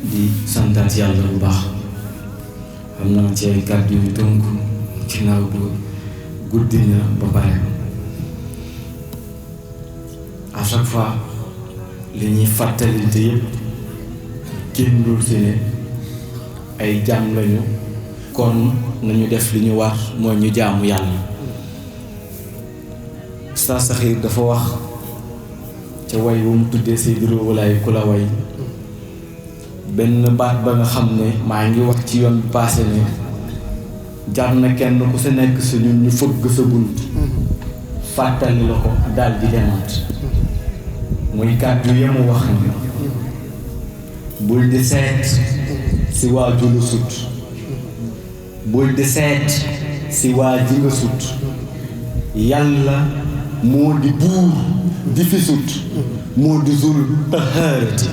di santaat yàlla bu baax xam naa ci ay kàddu yu tënku ginnaaw bu guddi na ba pare à chaque fois li ñuy fàttali te yëpp kenn dul si ne ay jaam lañu kon nañu def li ñu war mooy ñu jaamu yàlla. Oustaz Sakhir dafa wax ca way wu mu tuddee Seydou Walaay ku la way benn baat ba nga xam ne maa ngi wax ci yoon bi passé ne jar na kenn ku sa nekk si ñun ñu fëgg sa bunt fàttali la ko daal di demaat muy kàddu yemu wax ni bul di seet si waa ju la sut bul di seet si waa ji nga sut yàlla moo di buur di fi sut moo di zul taharati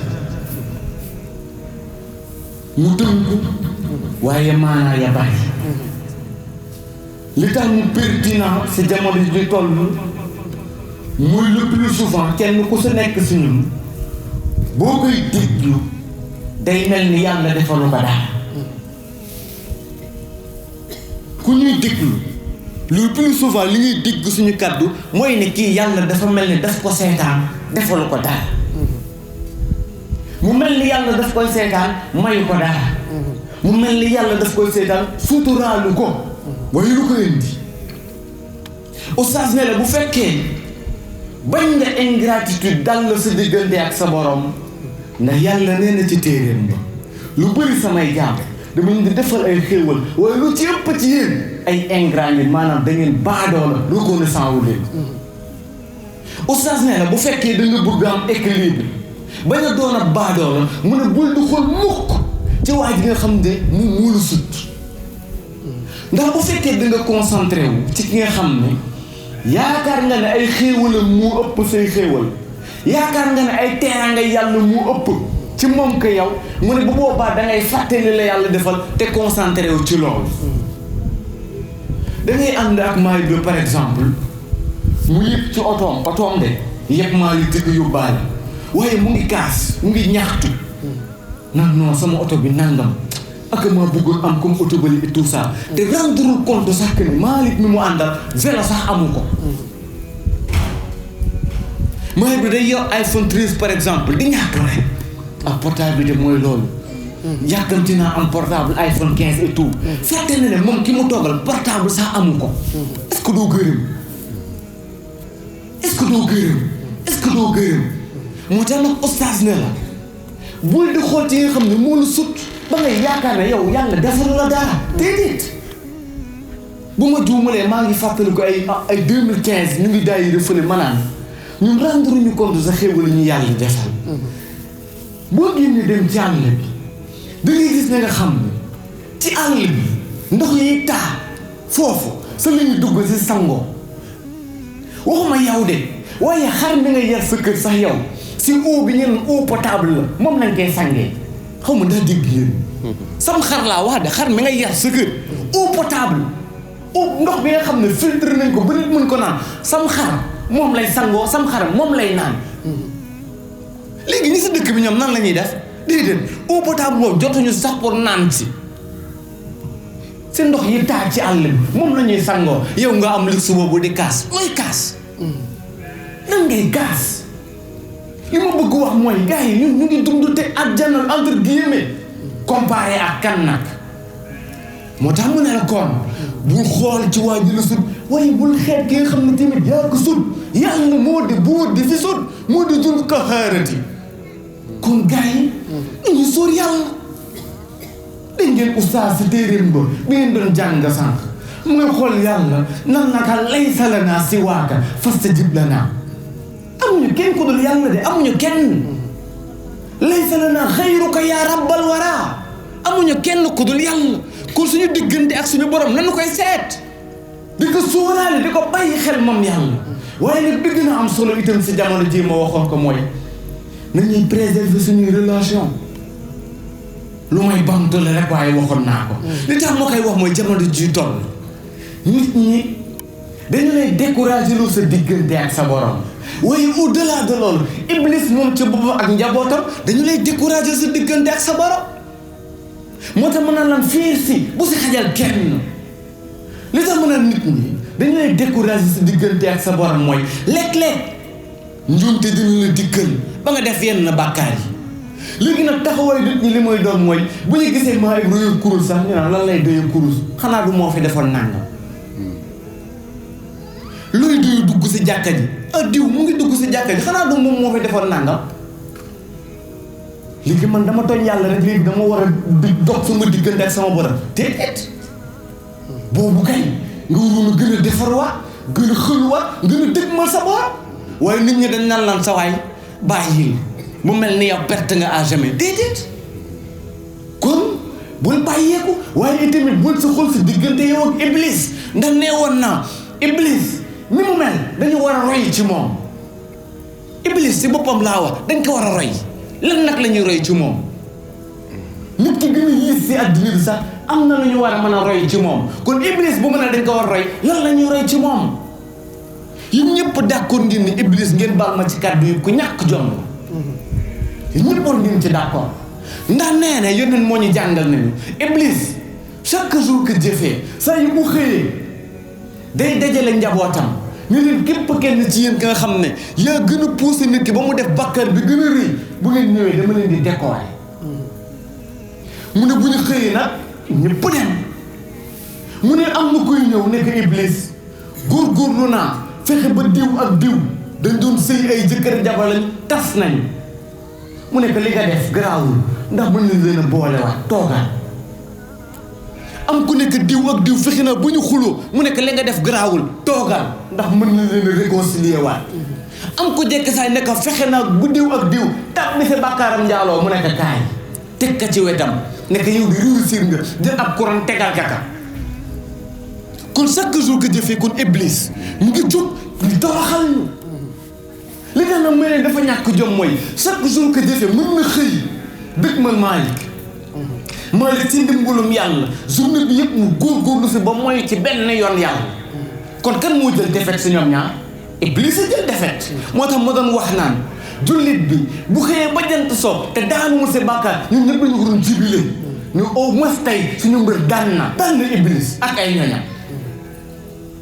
mu tënk waaye maanaa ya bari li tax mu pertinent si jamono ji toll muy le plus souvent kenn ku sa nekk si ñun boo koy déglu day mel ni yàlla defalu ko daal ku ñuy déglu le plus souvent li ñuy dégg suñu kàddu mooy ne kii yàlla dafa mel ni daf ko seetaan defalu ko daal mu mel ni yàlla daf koy seetaan mayu ko daal mu mel ni yàlla daf koy seetaan suturaalu ko waaye lu ko indi oustaz ne la bu fekkee bañ nga ingratitude dal la sa diggante ak sa borom ndax yàlla nee na ci téeréem ba lu bëri samay jaam dama leen di defal ay xéewal waaye lu ci ëpp ci yéen ay ingrat ngeen maanaam da ngeen baadoo la reconnaissant wu leen oustaz ne la bu fekkee da nga bëgg am équilibre bañ a doon ab baadoo la mu ne bul di xool mukk ci waa ji nga xam ne mu la sut ndax bu fekkee da nga concentré wu ci ki nga xam ne yaakaar nga ne ay xéewalam moo ëpp say xéewal yaakaar nga ne ay teraanga yàlla moo ëpp ci moom ko yow mu ne bu boobaa da ngay fàttali la yàlla defal te concentré wu ci loolu da ngay ànd ak maay bi par exemple mu yëpp ci otoom de yëpp maa li tëgg yóbbaale waaye mu ngi kaas mu ngi ñaxtu nan non sama oto bi nangam ak maa bëggoon am comme oto bali et tout ça te rendrul compte sax que ne Malick mi mu àndal vélo sax amu ko Malick bi day yor iPhone 13 par exemple di ñàkk rek ak portable bi de mooy loolu yàkkamti naa am portable iPhone 15 et tout fàtte na ne moom ki mu toogal portable sax amu ko est-ce que doo gërëm est-ce que doo gërëm est-ce que doo gërëm moo tax nag oustaz ne la bul di xool ci nga xam ne moo la sut ba ngay yaakaar ne yow yàlla defalu la dara déedéet bu ma juumalee maa ngi fàttali ko ay 2015 ñu ngi daay refële manaan ñun rendre ñu compte sa xéwal ñu yàlla defal boo génnee dem ci àll bi da ngay gis ne nga xam ne ci àll bi ndox yi taa foofu sa la ñu dugg si sangoo waxuma yow de waaye xar mi nga yar sa kër sax yow si eau bi ngeen eau potable la moom lañ koy sangee xaw ma ndax dégg yéen sam xar laa wax de xar mi nga yar sa kër eau potable eau ndox bi nga xam ne filtre nañ ko ba nit mën ko naan sam xar moom lay sangoo sam xar moom lay naan léegi ñi si dëkk bi ñoom nan la ñuy def déedéet eau potable boobu jotuñu sax pour naan si seen ndox yi taa ci àll bi moom la ñuy sangoo yow nga am luxe boobu di kaas looy kaas nan ngay kaas li ma bëgg wax mooy gars yi ñun ñu ngi dund te àjjana entre guillemets comparé ak kan nag moo tax mu ne la kon bul xool ci waa ji la sut waaye bul xeet ki nga xam ne tamit yaa ko sut yàlla moo di buur di fi sut moo di jul ko xaarati kon gars yi dañuy sóor yàlla dañ ngeen oustaz si téeréem ba bi ngeen doon jàng sànq mu nga xool yàlla nan naka laysa lanaa siwaaka fastajib lanaa amuñu kenn ku dul yàlla de amuñu kenn laysa lanaa xayruka yaa rabbal waraa amuñu kenn ku dul yàlla kon suñu diggante ak suñu borom nanu koy seet di ko sóoraale di ko bàyyi xel moom yàlla waaye nag bi gën a am solo itam si jamono ji ma waxoon ko mooy nañuy préserver suñuy relation lu may bamtale rek waaye waxoon naa ko li tax ma koy wax mooy jamono ji toll nit ñi dañu lay décourager lu sa diggante ak sa borom waaye au-delà de loolu iblis moom ci boppam ak njabootam dañu lay décourager sa diggante ak sa borom moo tax mën naa lan fiir si bu si xajal kenn li tax mën a nit ñi dañu lay décourager sa diggante ak sa borom mooy léeg-léeg njuumte dina la dikkal ba nga def yenn bàkkaar yi léegi nag taxawaay nit ñi li mooy doon mooy bu ñu gisee maa ib royo kurus sax ñu naan lan lay doye kurus xanaa du moo fi defoon nàngam looy doyu dugg si jàkka ji diw mu ngi dugg si jàkka ji xanaa du moom moo fi defoon nàngam léegi man dama tooñ yàlla rek léegi dama war a dox sama diggante ak sama borom déedéet boobu kay nga waroon a gën a defarwaat gën a xëluwaat gën a dëgmal sa borom waaye nit ñi dañ naan lan sa waay bàyyil mu mel ni yow perte nga à jamais déedéet kon bul bàyyeeku waaye itamit bul sa xool si diggante yow ak iblis ndax nee woon naa iblis ni mu mel dañu war a roy ci moom iblis si boppam laa wax dañ ko war a roy lan nag la ñuy roy ci moom nit ki gën a yiis si àddina bi sax am na lu ñu war a mën a roy ci moom kon iblis bu mën a dañ ko war a roy lan la ñuy roy ci moom yéen ñëpp d'accord ngeen ni iblis ngeen baal ma ci kàddu yi ku ñàkk jom yéen ñëpp war ngeen ci d'accord ndax nee na yonent moo ñu jàngal nañu iblis chaque jour que jëfee saa yu mu xëyee day dajale njabootam ñu leen képp kenn ci yéen ka nga xam ne yaa gën a poussé nit ki ba mu def bàkkaar bi gën a rëy bu ngeen ñëwee dama leen di décorer mu ne bu ñu xëyee nag ñëpp dem mu ne am na kuy ñëw nekk iblis góorgóorlu naa fexe ba diw ak diw dañ doon sëy ay jëkkër jabar lañ tas nañ mu nekk li nga def garaawul ndax mën nañ leen a boolewaat toogaat am ku nekk diw ak diw fexe na bu ñu xuloo mu nekk li nga def garaawul toogal ndax mën nañ leen a réconcilier waat am ku jekk saay nekk fexe na bu diw ak diw tàbbi sa bàkkaaram njaaloo mu nekk kaay teg ka ci wetam nekk yow di réussir nga jël ab courant tegal ka kon chaque jour que jëfee kon iblis mu ngi jóg di toroxal ñu li tax nag may leen dafa ñàkk jom mooy chaque jour que jëfee mën na xëy dëkk man Malick ci ndimbalum yàlla journée bi yëpp mu góorgóorlu si ba mooy ci benn yoon yàlla kon kan moo jël défaite si ñoom ñaar iblis a jël défaite moo tax ma doon wax naan jullit bi bu xëyee ba jant soob te daanuwul si bàkkaar ñun ñëpp dañu ko doon jubilé ñu au moins tey suñu mbir daan na iblis ak ay ñoñam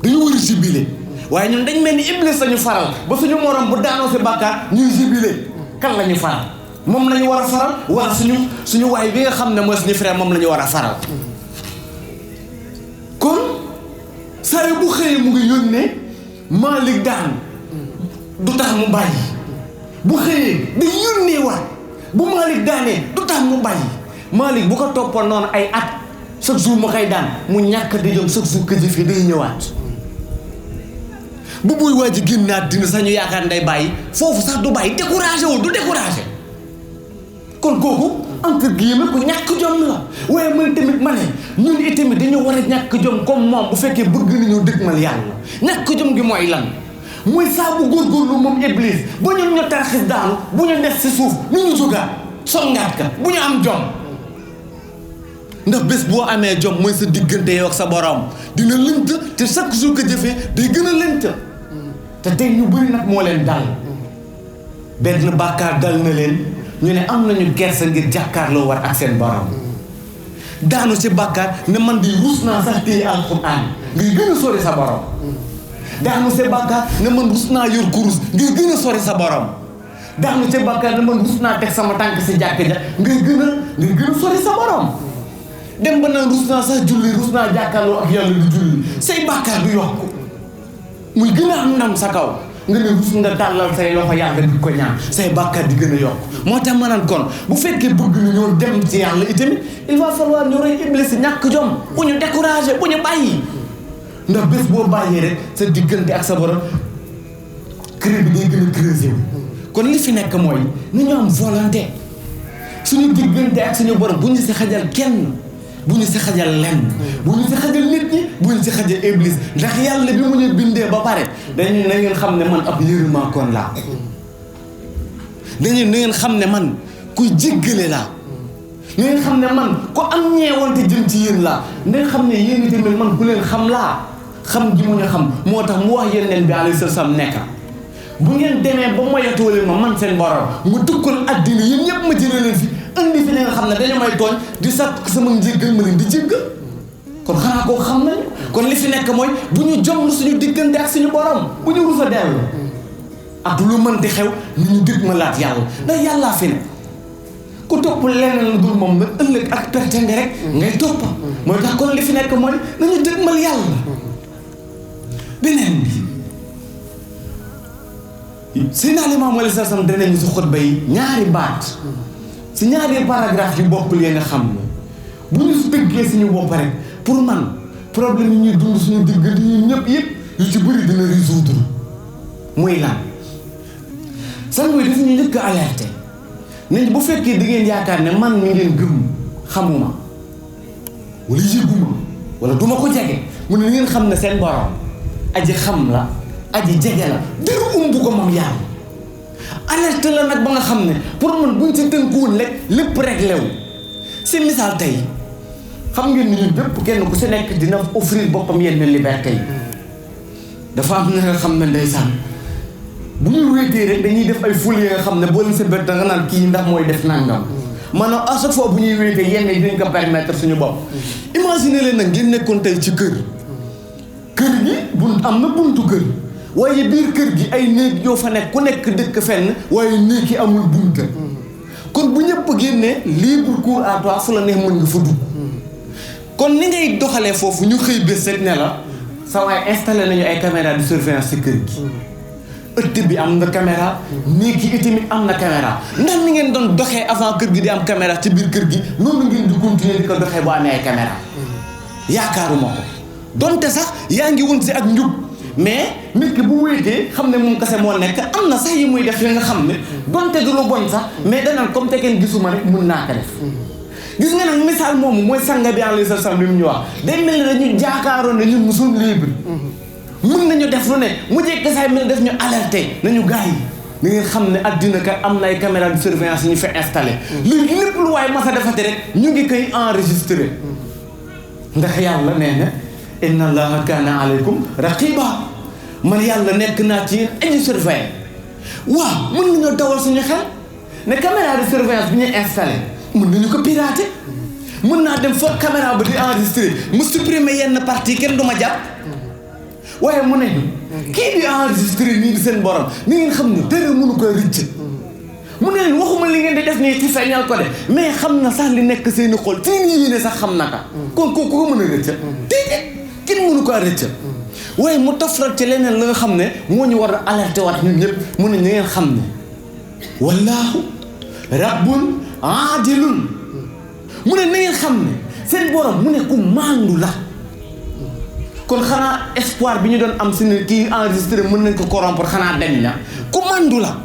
dañu war a jubilé waaye ñun dañ mel ni iblis lañu faral ba suñu morom bu daanoo si bàkkaar ñuy jubilé kan la ñu faral moom la ñu war a faral wala suñu waay bi nga xam ne mooy suñu frère moom la ñu war a faral kon saa yu bu xëyee mu ngi yónnee Malick daan du tax mu bàyyi bu xëyee day yónnee waat bu Malick daanee du tax mu bàyyi Malick bu ko toppoon noonu ay at chaque jour mu koy daan mu ñàkk di jom chaque jour que jëfee day ñëwaat bu buy waaj a génnaat dina sax ñu yaakaar nday bàyyi foofu sax du bàyyi découragé wul du découragé kon kooku entre guillemets ku ñàkk jom la waaye man tamit ma ne ñun itamit dañoo war a ñàkk jom comme moom bu fekkee bëgg nañoo dëgmal yàlla ñàkk jom gi mooy lan mooy saa bu góorgóorlu moom iblis ba ñun ñu tarxis daanu bu ñu des si suuf ñu ñu jógaat songaat ka bu ñu am jom ndax bés boo amee jom mooy sa diggante yow ak sa borom dina lënt te chaque jour que jëfee day gën a lënt te tey ñu bëri nag moo leen dal benn bàkkaar dal na leen ñu ne am nañu kersa ngir jàkkaarloo war ak seen borom daanu si bàkkaar ne man di ruus naa sax téye alxuraan ngir gën a sori sa borom daanu si bàkkaar ne man ruus naa yor kurus ngir gën a sori sa borom daanu si bàkkaar ne man ruus naa teg sama tànk si jàkk ja ngir gën a sori sa borom dem ba naan ruus naa sax julli ruus naa jàkkaarloo ak yàlla di julli say bàkkaar du yokku muy gën a am ndam sa kaw nga ne rus nga tàllal say loxo yàlla di ko ñaan say bàkkaar di gën a yokk moo tax ma naan kon bu fekkee bëgg na ñoo dem ci yàlla itamit il va falloir ñu roy iblis ñàkk jom bu ñu découragé bu ñu bàyyi ndax bés boo bàyyee rek sa diggante ak sa borom creux bi day gën a creusé wu kon li fi nekk mooy ni ñu am volonté suñu diggante ak suñu borom bu ñu si xajal kenn bu ñu si xajal lenn bu ñu si xajal nit ñi bu ñu si xajal iblis ndax yàlla bi mu ñu bindee ba pare dañu na ngeen xam ne man ab yërëmaa kon laa dañu na ngeen xam ne man kuy jéggale laa na ngeen xam ne man ku am ñeewante jëm ci yéen laa na ngeen xam ne yéen tamit man ku leen xam laa xam gi mu ñu xam moo tax mu wax yeneen bi alayhi salaam nekk bu ngeen demee ba moyatoo leen ma man seen borom mu tukkal addina yéen ñëpp ma jëlee leen fi indi fi ne nga xam ne dañu may tooñ di sàkk sama njéggal ma leen di jéggal kon xanaa koo xam nañu kon li fi nekk mooy bu ñu jomb suñu diggante ak suñu borom bu ñu rusa dellu ak lu mën di xew ni ñu dégg ma laat yàlla ndax yàllaa fi ne ku topp leneen la dul moom nag ëllëg ak perte nga rek ngay topp mooy tax kon li fi nekk mooy nañu dégg mal yàlla beneen bi Seydina Limaamu alayhi salaam danañu si xutba yi ñaari baat si ñaari paragraphe yu bokkul yi nga xam ne bu ñu si dëggee suñu bopp rek pour man problème yi ñuy dund suñu diggante ñun ñëpp yëpp yu ci bëri dina résoudre muy lan sang bi dafa ñu njëkk a alerté nañ bu fekkee di ngeen yaakaar ne man mi ngeen gëm xamuma wala yëguma wala duma ko jege mu ne ngeen xam ne seen borom aji xam la aji jege la dara umbu ko moom yàlla alerte la nag ba nga xam ne pour man buñ ci tënkuwul rek lépp rek lew si misaal tey xam ngeen ni ñun bépp kenn ku si nekk dina offrir boppam yenn liberté yi dafa am na nga xam ne ndeysaan bu ñu wéetee rek dañuy def ay ful yi nga xam ne boo leen sa bët da nga naan kii ndax mooy def nangam maanaam à chaque fois bu ñuy wéetee yenn yi dinañ ko permettre suñu bopp imagine leen nag ngeen nekkoon tey ci kër gi bunt am na buntu kër waaye biir kër gi ay néeg ñoo fa nekk ku nekk dëkk fenn waaye néeg yi amul bunta kon bu ñëpp génnee libre cours à toi fu la neex mën nga fa dugg kon ni ngay doxalee foofu ñu xëy bés rek ne la sa waay installé nañu ay caméra de surveillance ci kër gi ëtt bi am na caméra néeg yi itamit am na caméra ndax ni ngeen doon doxee avant kër gi di am caméra ci biir kër gi noonu ngeen di continuer di ko doxee boo amee ay caméra yaakaaruma ko donte sax yaa ngi wun si ak njub mais nit ki bu wéetee xam ne moom kese moo nekk am na sax yi muy def yi nga xam ne donte du lu bon sax mais danaan comme te kenn gisuma rek mun naa ko def gis nga nag misaal moomu mooy sanga bi alayhi salaam li mu ñu wax day mel ne dañu jaakaaroon ne ñun musul libre mun nañu def lu ne mu jekk saay mel def ñu alerté nañu gars yi ni ngeen xam ne addina kat am na ay caméra de surveillance yi ñu fa installé léegi lépp lu waaye mas a defati rek ñu ngi koy enregistré ndax yàlla nee na inna allaha kaana aleykum raqiba man yàlla nekk naa ci yéen aji surveillé waaw mën nañoo dawal suñu xel ne caméra de surveillance bi ñu installé mën nañu ko pirater mën naa dem fa caméra ba di enregistré mu supprimer yenn partie kenn du ma jàpp waaye mu ne kii di enregistré nii di seen borom ni ngeen xam ne dara mënu ko rëcc mu ne leen waxuma li ngeen di def nii ci feeñal ko de mais xam na sax li nekk seeni xol seen yéene sax xam na ka kon kooku ko mën a rëcc déedéet kenn mënu ko rëcc waaye mu tofral ci leneen la nga xam ne moo ñu war a alerté waat ñun ñëpp mu ne ñu ngeen xam ne wallaahu rabbun aadilun mu ne na ngeen xam ne seen borom mu ne ku maandu la kon xanaa espoir bi ñu doon am si ne kii enregistré mën nañ ko corrompre xanaa dañ la ku maandu la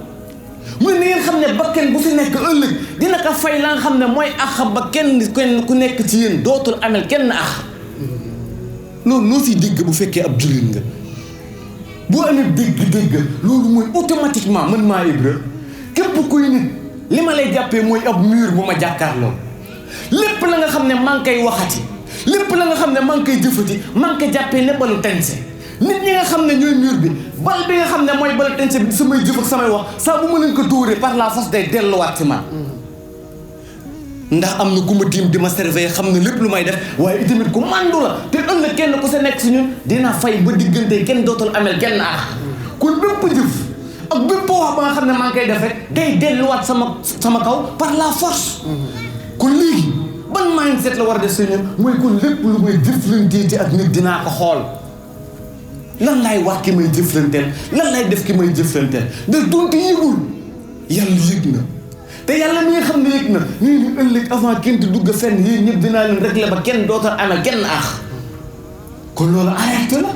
mu ne na ngeen xam ne bakken bu fi nekk ëllëg dina ko fay la nga xam ne mooy ax ba kenn ku nekk ci yéen dootul amel kenn ax loolu loo siy dégg bu fekkee ab jullit nga boo amee dégg loolu mooy automatiquement man maa ibra képp kuy nit li ma lay jàppee mooy ab mur bu ma jàkkaarloo lépp la nga xam ne maa ngi koy waxati lépp la nga xam ne maa ngi koy jëfati maa ngi koy jàppee ne balu tense nit ñi nga xam ne ñooy mur bi bal bi nga xam ne mooy balu tense bi samay jëf ak samay wax saa bu ma leen ko dóoree par la force day delluwaat ci man ndax am na ku ma tiim di ma surveiller xam ne lépp lu may def waaye itamit ku mandu la te ëllëg kenn ku sa nekk si ñun dina fay ba diggante kenn dootul amel kenn aax kon bépp jëf ak bépp wax ba nga xam ne maa ngi koy def rek day delluwaat sama kaw par la force kon léegi ban mindset la war a def si ñun mooy kon lépp lu may jëflanteeti ak nit dinaa ko xool lan laay wax ki may jëflanteel lan laay def ki may jëflanteel da donte yëgul yàlla yëg na te yàlla mi nga xam ne yëg na nii ni ëllëg avant kenn di dugg fenn yéen ñëpp dinaa leen régler ba kenn dootal amel kenn aax kon loolu arrêté la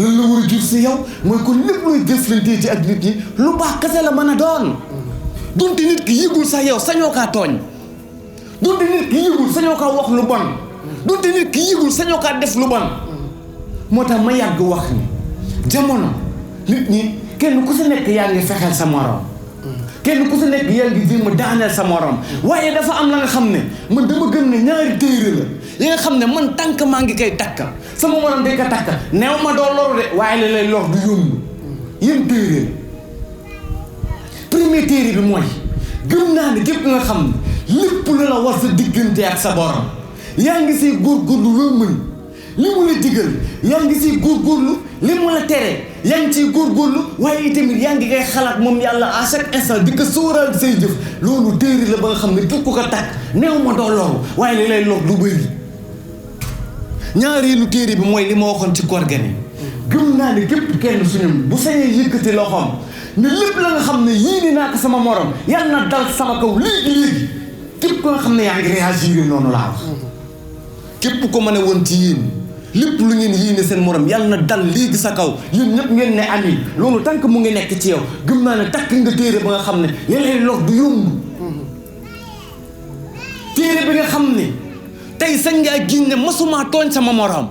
lan la war a jur si yow mooy kon lépp looy jëflantee ci ak nit ñi lu baax kese la mën a doon donte nit ki yëgul sax yow sañoo kaa tooñ donte nit ki yëgul sañoo kaa wax lu bon donte nit ki yëgul sañoo kaa def lu bon moo tax ma yàgg wax ni jamono nit ñi kenn ku si nekk yaa ngi fexeel sa morom kenn ku si nekk yaa ngi jéem a daaneel sa morom waaye dafa am la nga xam ne man dama gëm ne ñaari téere la yi nga xam ne man tànk maa ngi koy takka sama morom day ko takka neew ma doo loru de waaye li lay lor du yomb yéen téere premier téere bi mooy gëm naa ne képp nga xam ne lépp lu la war sa diggante ak sa borom yaa ngi siy góorgóorlu loo mën li mu la digal yaa ngi siy góorgóorlu li mu la tere yaa ngi ciy góorgóorlu waaye itamit yaa ngi koy xalaat moom yàlla à chaque instant di ko sóoraal say jëf loolu téere la ba nga xam ne képp ku ko takk néew ma doo loru waaye li lay lor lu bëri. ñaareelu téere bi mooy li ma waxoon ci koor ga ni gëm naa ne képp kenn suñu bu sañee yëkkati loxoom ne lépp la nga xam ne yéene naa ko sama morom yàlla na dal sama kaw léegi képp ko nga xam ne yaa ngi réagir noonu laa wax képp ko mën a woon ci yéen lépp lu ngeen yéene seen morom yàlla na dal léegi sa kaw yéen ñëpp ngeen ne amiin loolu tant que mu ngi nekk ci yow gëm naa ne takk nga téere ba nga xam ne li lay lor du yomb téere bi nga xam ne tey sañ ngaa giñ ne masumaa tooñ sama morom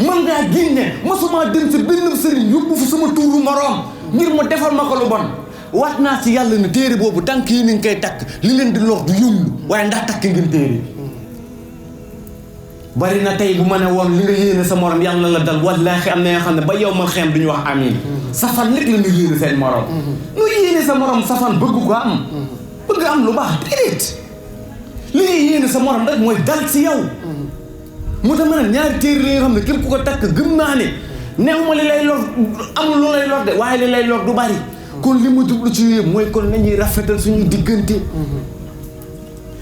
man ngaa giñ ne masumaa dem si benn sëriñ yóbbu fu sama tuuru morom ngir mu defal ma ko lu bon waat naa si yàlla ne téere boobu tànk yi ni nga koy takk li leen di lor du yomb waaye ndax takk ngeen téere bari na tey bu ma ne woon li nga yéene sa morom yàlla na la dal wallaahi am na yoo xam ne ba yow mal xem duñu wax amiin safan nit la ñu yéene seen morom nu yéene sa morom safan bëgg ko am bëgg am lu baax déedéet li ngay yéene sa morom rek mooy dal si yow moo tax ma ne ñaari téere li nga xam ne képp ku ko takk gëm naa ne neew ma li lay lor amul lu lay lor de waaye li lay lor du bari kon li ma jublu ci yëpp mooy kon nañuy rafetal suñu diggante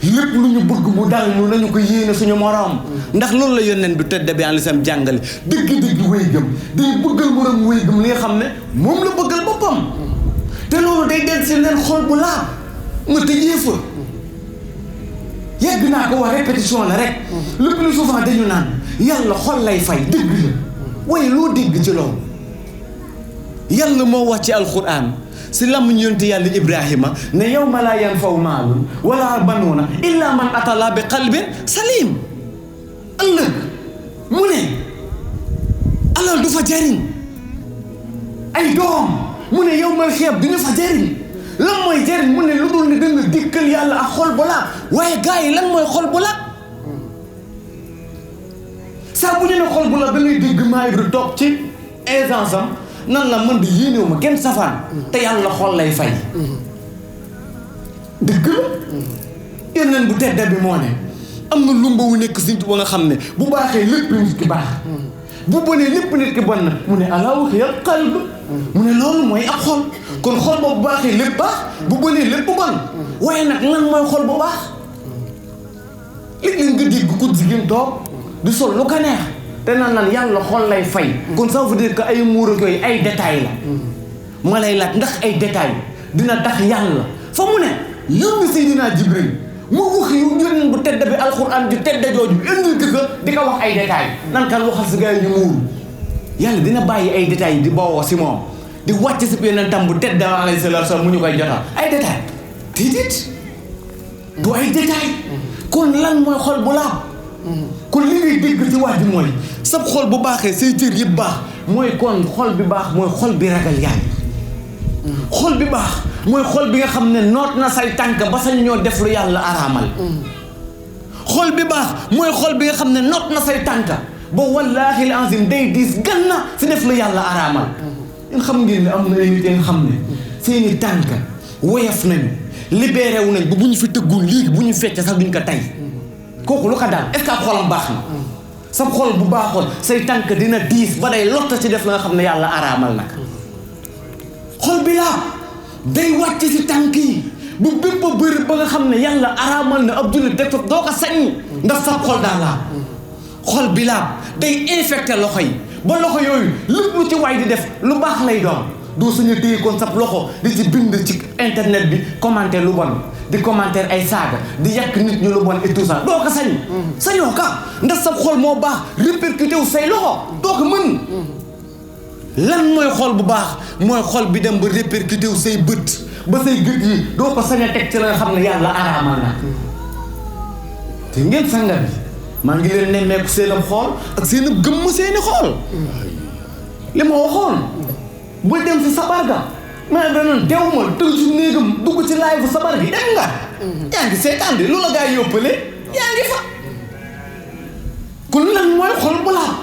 lépp lu ñu bëgg mu dal ñu nañu ko yéene suñu moroom ndax loolu la yónneen bi tëdd bi en lisam jàngale dëgg-dëgg wéy gëm day bëggal moroom wéy gëm li nga xam ne moom la bëggal boppam te loolu day del si leen xol bu laab nga tëjee fa yegg naa ko wax répétition la rek le plus souvent dañu naan yàlla xol lay fay dëgg la waaye loo dégg ci loolu yàlla moo wax ci alquran si lam yonte yàlla Ibrahima ne yawma laa yanfa'u maalun wala banuuna illa man atallah bi qalbin salim ëllëg mu ne alal du fa jariñ ay doom mu ne yawmal xiyaam du ñu fa jariñ lan mooy jariñ mu ne lu dul ne danga dikkal yàlla ak xol bu laab waaye gars yi lan mooy xol bu laab saa bu ñu ne xol bu laab da ngay dégg maa Ibra toog ci aisance am nan la man di yéenewu ma kenn safaan te yàlla xol lay fay dëgg la yeneen bu tedda bi moo ne am na lumba wu nekk si ba nga xam ne bu baaxee lépp nit ki baax bu bonee lépp nit ki bon na mu ne alaa waxiyal qalb mu ne loolu mooy ab xol kon xol boobu baaxee lépp baax bu bonee lépp bon waaye nag lan mooy xol bu baax léeg-léeg nga dégg ku jigéen toog di sol lu ko neex te naan lan yàlla xol lay fay kon ça veut dire que ay muur ak yooyu ay détails la ma lay laaj ndax ay détails dina tax yàlla fa mu ne yónni Seydina Jibril mu wax yu yónni bu tedd bi alxuraan ju tedd jooju indil ko di ko wax ay détails nan kan waxal si gars yi ñu muuru yàlla dina bàyyi ay détails di bawoo si moom di wàcc si yeneen tam bu tedd alayhi salaatu wa salaam mu ñu koy jotal ay détails déedéet du ay détails kon lan mooy xol bu laab kon li ngay dégg ci wax ji mooy sab xol bu baaxee say cër yëpp baax mooy kon xol bi baax mooy xol bi ragal yàlla xol bi baax mooy xol bi nga xam ne noot na say tànk ba sañ ñoo def lu yàlla araamal xol bi baax mooy xol bi nga xam ne noot na say tànk ba wallaahi al-azim day diis gan na si def lu yàlla araamal yéen xam ngeen ne am na ay nit yi nga xam ne seeni tànk woyof nañu libéré wu nañ ba bu ñu fi tëggul léegi bu ñu fecc sax duñ ko tey kooku lu ko daal est-ce que ab xolam baax na sa xol bu baaxoon say tànk dina diis ba day lotta ci def la nga xam ne yàlla araamal nag xol bi laa day wàcc si tànk yi bu bépp bëri ba nga xam ne yàlla araamal na ab jullit def doo ko sañ ndax sa xol daal laa xol bi laa day infecté loxo yi ba loxo yooyu lépp lu ci waay di def lu baax lay doon doo suñu téye kon sab loxo di ci bind ci internet bi commenter lu bon di commentaire ay saaga di yàq nit ñu lu bon et tout ça doo ko sañ sañoo ka ndax sa xol moo baax répercuté wu say loxo doo ko mën lan mooy xol bu baax mooy xol bi dem ba répercuté wu say bët ba say gët yi doo ko sañ a teg ci la nga xam ne yàlla araamal na te ngeen sanga bi maa ngi leen nemmeeku seen ab xool ak seen gëmm seeni xool li ma waxoon bul dem si sabar ga mais danañ dew ma tëj su néegam dugg ci live bu sabar gi dem nga yaa ngi seetaan de lu la gaa yi yóbbale yaa ngi fa kon lan mooy xol bu laab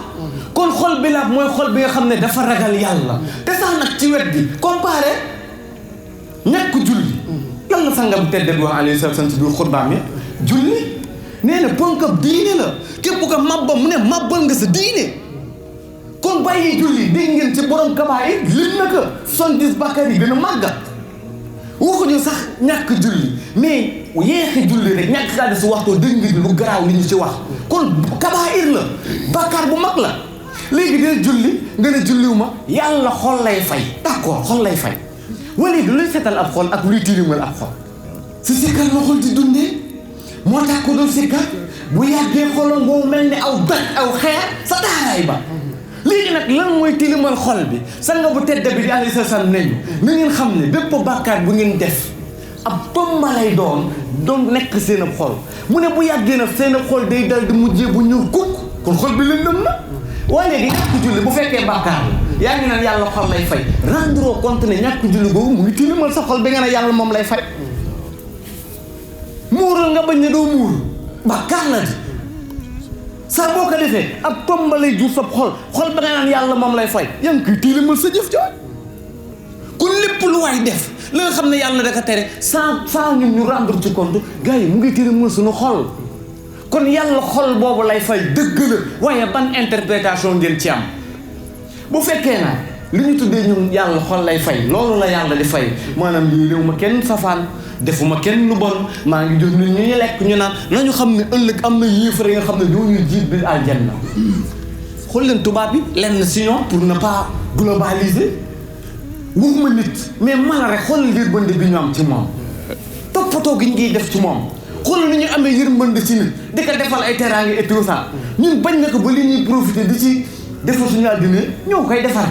kon xol bi laab mooy xol bi nga xam ne dafa ragal yàlla te sax nag ci wet bi comparé ñàkk julli lan la sangam tedd bi wax alayhi salaam ci biir xutbaam yi julli nee na ponkab diine la képp ko mabbam mu ne mabbal nga sa diine kon bàyyi julli dégg ngeen ci borom kabaayir lim na ko 70 bàkkaar yi gën a màggat waxuñu sax ñàkk julli mais yéexi julli rek ñàkk kaa si waxtoo dégg ngeen lu garaaw li ñu ci wax kon kabaayir la bàkkaar bu mag la léegi dee julli nga ne julliwuma yàlla xol lay fay d'accord xol lay fay wala du luy setal ab xol ak luy tilimal ab xol si sikkar la xol di dundee moo tax ko doon sikkar bu yàggee xolom boobu mel ni aw doj aw xeer sa daaraay ba léegi nag lan mooy tilimal xol bi sanga bu tedd bi di alayhi salaam nañu na ngeen xam ne bépp bàkkaar bu ngeen def ab tomba lay doon nekk seen ab xol mu ne bu yàggee nag seen ab xol day dal di mujjee bu ñuul kukk kon xol bi lëndëm na waaye léegi ñàkk julli bu fekkee bàkkaar la yaa ngi naan yàlla xol lay fay rendre compte ne ñàkk julli boobu mu ngi tilimal sa xol bi nga ne yàlla moom lay fay muural nga bañ ne doo muur bàkkaar la di saa boo ko defee ab tomba lay jur sa xol ba nga naan yàlla moom lay fay yaa ngi koy tilimal sa jëf jooj kon lépp lu waay def la nga xam ne yàlla da ko tere sans ñun ñu rendre ci compte gars yi mu ngi tilimal suñu xol kon yàlla xol boobu lay fay dëgg la waaye ban interprétation ngeen ci am bu fekkee na li ñu tuddee ñun yàlla xol lay fay loolu la yàlla di fay maanaam lii réew ma kenn safaan defuma kenn lu bon maa ngi jox nit ñu lekk ñu naan nañu xam ne ëllëg am na yéefar yi nga xam ne doo ñuy jiit bi aljanna xool leen tubaab bi lenn si ñoom pour ne pas globaliser waxuma nit mais mala rek xoolal yërmande bi ñu am ci moom toppatoo gi ñu ngi def ci moom xoolal ni ñu amee yërmande ci nit di ko defal ay teraange et tout ça ñun bañ na ko ba li ñuy profité di ci defal suñu àddina ñoo koy defar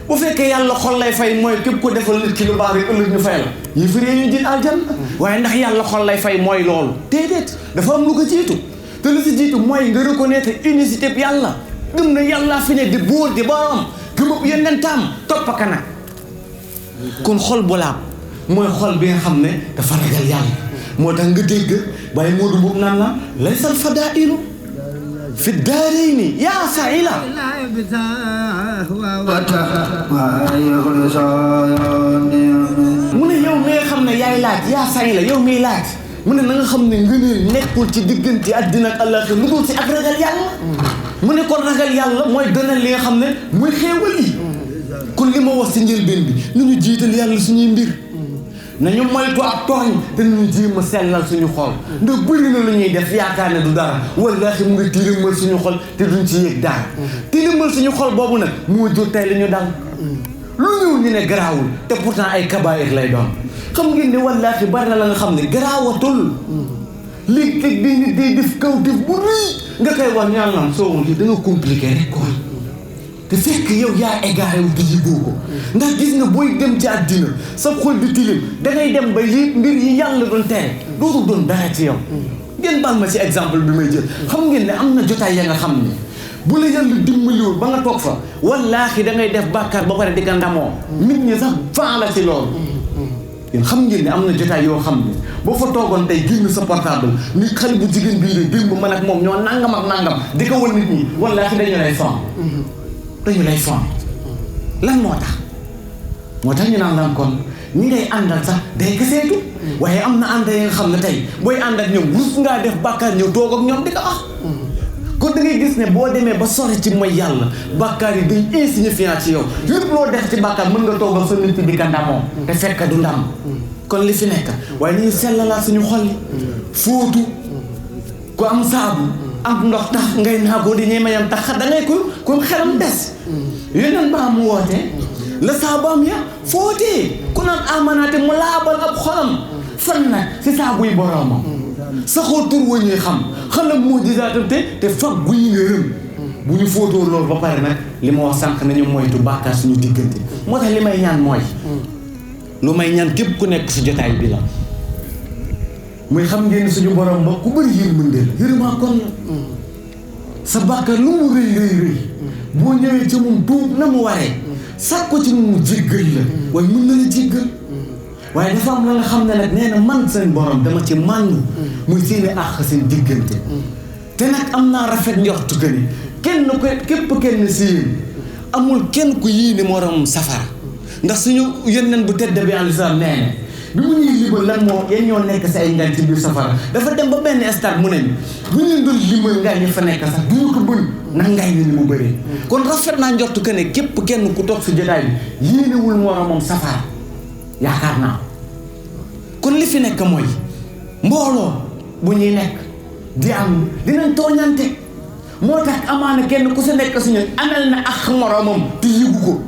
bu fekkee yàlla xol lay fay mooy képp ko defal nit ki lu baax rek ëllëg ñu fay la yi firée ñu jiit aljanna waaye ndax yàlla xol lay fay mooy loolu déedéet dafa am lu ko jiitu te lu si jiitu mooy nga reconnaître unicité bi yàlla gëm na yàlla fi ne di buur di borom gëmëb yonentam topp ka nag kon xol bu laab mooy xol bi nga xam ne dafa ragal yàlla moo tax nga dégg bàyyi Moodu boobu naan la laysal fadaa'ilu fi daarayni yaa saa'ila mu ne yow mi nga xam ne yaay laaj yaa saa'ila yow miy laaj mu ne na nga xam ne ngëneel nekkul ci diggante àddina ak àllaaxira lu dul ci ak ragal yàlla mu ne kon ragal yàlla mooy donal li nga xam ne muy xéewal yi kon li ma wax ci njëlbeen bi nañu jiital yàlla suñuy mbir nañu moytu ak tooñ te nañu jéem a sellal suñu xol ndax bëri na lu ñuy def yaakaar ne du dara wallaahi mu ngi tilimal suñu xol te duñ ci yëg dara tilimal suñu xol boobu nag moo jur tey li ñu dal lu ñëw ñu ne garaawul te pourtant ay kabaayir lay doon xam ngeen ne wallaahi bari na la nga xam ne garaawatul léeg-léeg di nit day def kaw def bu rëy nga koy wax ñaan naan soo da nga compliqué rek quoi te fekk yow yaa égaré wu di boo ko ndax gis nga booy dem ci àddina sa xol di tilim dangay dem ba lii mbir yi yàlla doon tere dootul doon dara ci yow ngeen baal ma ci exemple bi may jël xam ngeen ne am na jotaay ya nga xam ne bu la yàlla dimbaliwul ba nga toog fa wallaahi dangay def bàkkaar ba pare di nga ndamoo nit ñi sax fan la ci loolu yéen xam ngeen ne am na jotaay yoo xam ne boo fa toogoon tey génn sa portable ni xale bu jigéen bii de démb man ak moom ñoo nangam ak nangam di ko wal nit ñi wallaahi dañu lay fan dañu lay fon lan moo tax ñu naan lan kon ñi ngay àndal sax day keseetu waaye am na ànd yi nga xam ne tey booy ànd ak ñoom rus ngaa def bàkkaar ñëw toog ak ñoom di ko wax kon da ngay gis ne boo demee ba sori ci mooy yàlla bàkkaar yi day insignifiant ci yow lépp loo def ci bàkkaar mën nga toog ak sa nit di ka ndamoo te fekk du ndam kon li fi nekk waaye ñu sellalaat suñu xol yi fóotu ku am saabu am ndox tax ngay naagoo di ñemeñam tax da ngay ko xelam des yeneen baa mu woote la saabaam ya footee ku naan amanaate mu laabal ab xolam fan nag si saabuy boroomam saxoo tur wa ñuy xalam moo gisaatam te fag gu ñu ngërëm bu ñu footoo loolu ba pare nag li ma wax sànq nañu moytu bàkkaar suñu diggante moo tax li may ñaan mooy lu may ñaan képp ku nekk si jotaay bi la muy xam ngeen suñu borom ba ku bëri yërmande la yërëmaa kon la sa bàkkaar lu mu rëy boo ñëwee ci moom tuub na mu waree sàkku ci mu jéggal la waaye mën na la jéggal waaye dafa am la nga xam ne nag nee na man seen borom dama ci màndu muy seeni àq seen diggante te nag am naa rafet njortu que ni kenn ko képp kenn si yéen amul kenn ku yéene moroom safara ndax suñu yónneen bu tedd bi alayhi salaam nee na bi mu ñuy limal lan moo yéen ñoo nekk si ay ngañ ci biir safara dafa dem ba benn stade mu ne bu ñu doon limal ngañ ñi fa nekk sax du ñu ko bën ndax ngañ ni mu bëree kon rafet naa njortu que ne képp kenn ku toog si jotaay bi yéenewul moroomam safara yaakaar naa kon li fi nekk mooy mbooloo bu ñuy nekk di am dinañ tooñante moo tax amaana kenn ku si nekk si ñun amel na ak moroomam te yëgu ko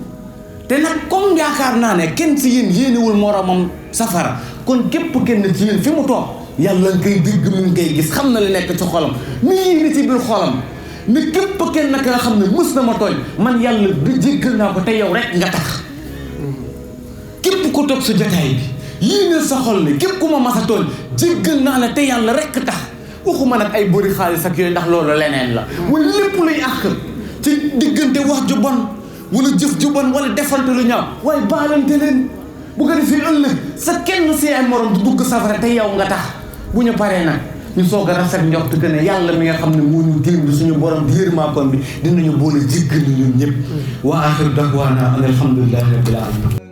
te nag comme yaakaar naa ne kenn si yéen yéenewul moroomam safara kon képp kenn ci yéen fi mu toog yàlla nga koy dégg mu ngi koy gis xam na li nekk ci xolam mi ngi ci biir xolam ne képp kenn nag nga xam ne mës na ma tooñ man yàlla jéggal naa ko te yow rek nga tax képp ku toog sa jotaay bi yéene sa xol ne képp ku ma mas a tooñ jéggal naa la te yàlla rek tax waxuma nag ay bëri xaalis ak yooyu ndax loolu leneen la wala lépp luy àq ci diggante wax ju bon wala jëf ju bon wala defante lu ñaaw waaye baalante leen bu ko defee ëllëg sa kenn si ay morom du dugg safara te yow nga tax bu ñu paree nag ñu soog a rafet njort que ne yàlla mi nga xam ne moo ñu démb suñu borom di yërmaakoon bi dinañu boole jéggal ñun ñëpp wa axiru da'waana an alhamdulillahi rabbil alamin